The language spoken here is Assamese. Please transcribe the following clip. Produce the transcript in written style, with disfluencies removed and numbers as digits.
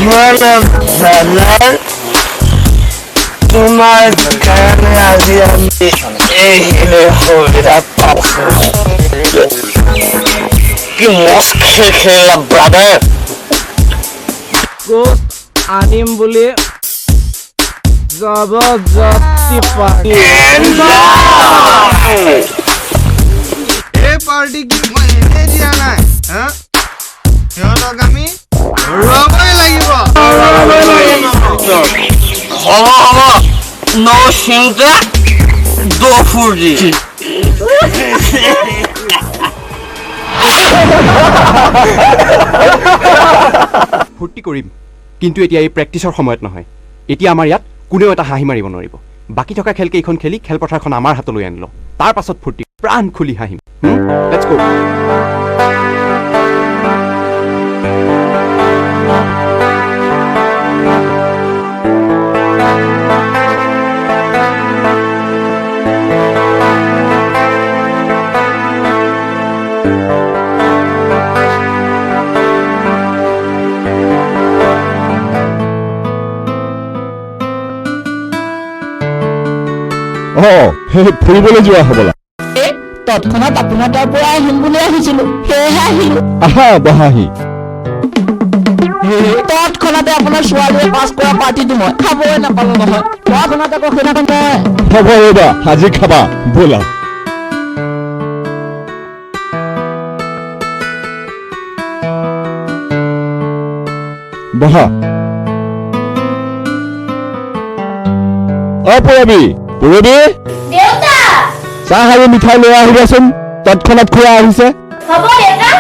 মানে ব্ৰাদাৰ, তোমাৰ কাৰণে আজি আমি এইখিনি সুবিধা পাইছো। কি মস্ত খেল খেলিলা ব্ৰাদাৰ! গোট আনিম বুলি জবৰদস্তি পাৰ্টি। এই পাৰ্টি কি মই এনেই দিয়া নাই হা? সিহঁতক আমি হৰুৱাবই লাগিব। হ'ব হ'ব, ন চিন্তা, দ ফূৰ্তি। ফূৰ্তি কৰিম, কিন্তু এতিয়া এই প্ৰেক্টিছৰ সময়ত নহয়। এতিয়া আমাৰ ইয়াত কোনেও এটা হাঁহি মাৰিব নোৱাৰিব। বাকী থকা খেলকেইখন খেলি খেলপথাৰখন আমাৰ হাতলৈ আনি লওঁ, তাৰ পাছত ফূৰ্তি, প্ৰাণ খুলি হাঁহিম। Let's go. অ, সেই ফুৰিবলৈ যোৱা হ'বলা? তৎক্ষণাত আপোনাৰ তাৰ পৰা আহিম বুলি আহিছিলো, সেয়েহে আহিলো। আহা, বহাহি। তৎক্ষণাতে আপোনাৰ ছোৱালীয়ে পাছ কৰা পাৰ্টিটো মই খাবই নাপালো নহয়। তৎক্ষণাত আকৌ সেইদিনাখন মই হ'ব, ৰ'বা, আজি খাবা, ব'লা। বহা। অ পূৰবী, পূৰবী! দেউতা! চাহ আৰু মিঠাই লৈ আহিবাচোন, তৎক্ষণাত খুৰা আহিছে। হ'ব দেউতা।